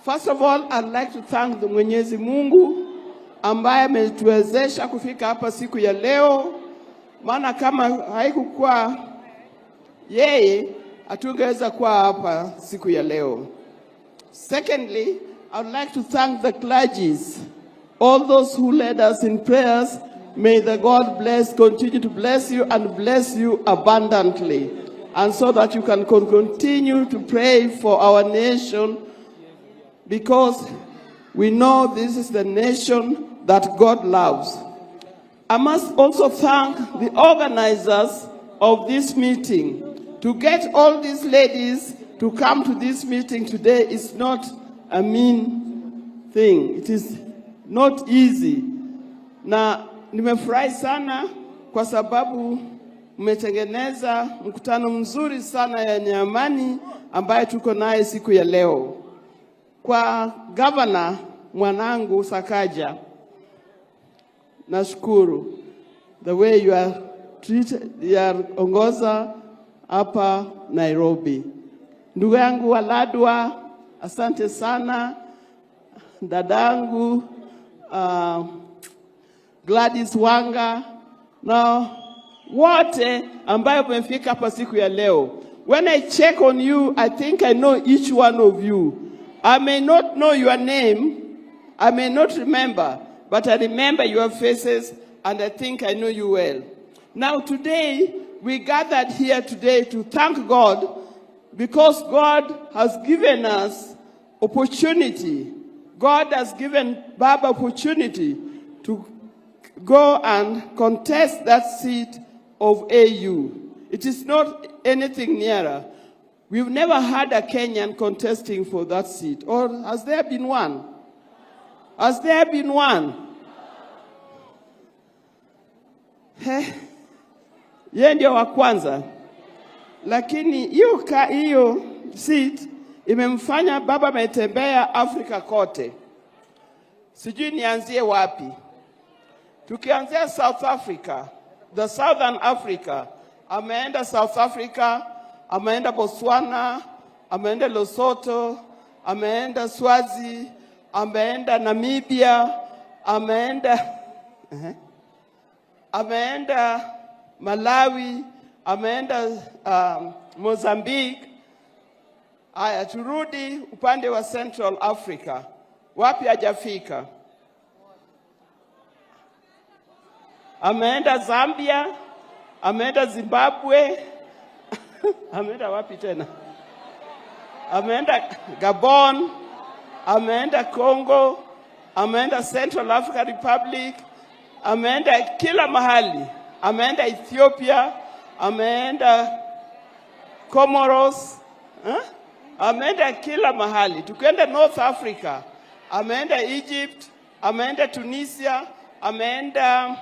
First of all, I'd like to thank the Mwenyezi Mungu ambaye ametuwezesha kufika hapa siku ya leo, maana kama haikukuwa yeye hatungeweza kuwa hapa siku ya leo. Secondly, I would like to thank the clergies, all those who led us in prayers. May the God bless, continue to bless you and bless you abundantly, and so that you can continue to pray for our nation, because we know this is the nation that God loves. I must also thank the organizers of this meeting. To get all these ladies to come to this meeting today is not a mean thing. It is not easy. Na nimefurahi sana kwa sababu mmetengeneza mkutano mzuri sana yenye amani ambaye tuko naye siku ya leo. Kwa gavana mwanangu Sakaja, nashukuru the way you are treated, you are ongoza hapa Nairobi. Ndugu yangu Waladwa, asante sana. Dadangu Gladys Wanga na wote ambayo mmefika hapa siku ya leo. When I check on you, I think I know each one of you. I may not know your name, I may not remember, but I remember your faces and I think I know you well. Now today, we gathered here today to thank God because God has given us opportunity. God has given Baba opportunity to go and contest that seat of AU. It is not anything nearer. We've never had a Kenyan contesting for that seat. Or has there been one? Has there been one? He, yeye ndio wa kwanza, lakini hiyo seat imemfanya Baba ametembea Afrika kote. Sijui nianzie wapi. Tukianzia South Africa, the Southern Africa, ameenda South Africa, ameenda Botswana, ameenda Lesotho, ameenda Swazi, ameenda Namibia, ameenda Malawi, ameenda Mozambique. Haya, turudi upande wa Central Africa, wapi hajafika? Ameenda Zambia, ameenda Zimbabwe, ameenda wapi tena? Ameenda Gabon, ameenda Congo, ameenda Central African Republic, ameenda kila mahali, ameenda Ethiopia, ameenda Comoros, eh? Ameenda kila mahali. Tukienda North Africa, ameenda Egypt, ameenda Tunisia, ameenda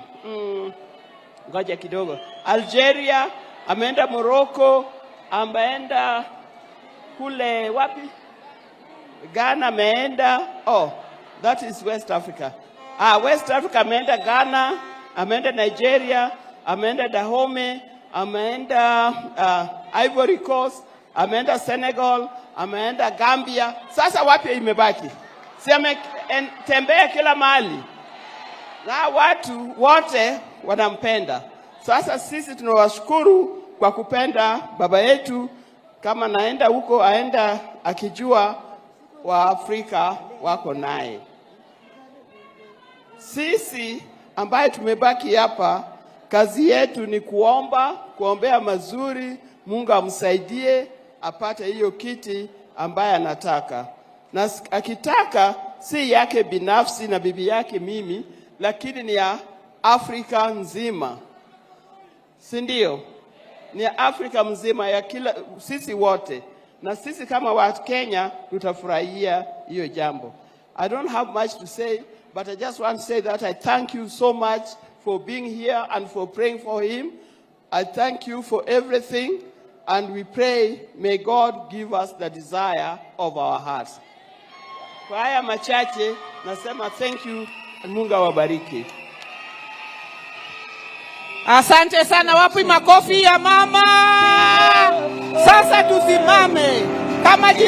ngoja kidogo, Algeria, ameenda Morocco, ameenda kule wapi? Ghana ameenda. Oh, that is West Africa. Ah, West Africa ameenda Ghana, ameenda Nigeria, ameenda Dahomey, ameenda Ivory Coast, ameenda Senegal, ameenda Gambia. Sasa wapi imebaki? Si ametembea kila mahali na watu wote wanampenda. Sasa sisi tunawashukuru kwa kupenda baba yetu. Kama naenda huko, aenda akijua Waafrika wako naye. Sisi ambaye tumebaki hapa, kazi yetu ni kuomba, kuombea mazuri, Mungu amsaidie apate hiyo kiti ambaye anataka, na akitaka si yake binafsi na bibi yake mimi, lakini ni ya Afrika nzima, si ndio? Ni ya Afrika mzima, ya kila sisi wote, na sisi kama wa Kenya tutafurahia hiyo jambo. I don't have much to say, but I just want to say that I thank you so much for being here and for praying for him. I thank you for everything, and we pray may God give us the desire of our hearts. Kwa haya machache nasema thank you and Mungu awabariki. Asante sana. Wapi makofi ya mama? Sasa tusimame kama jirani.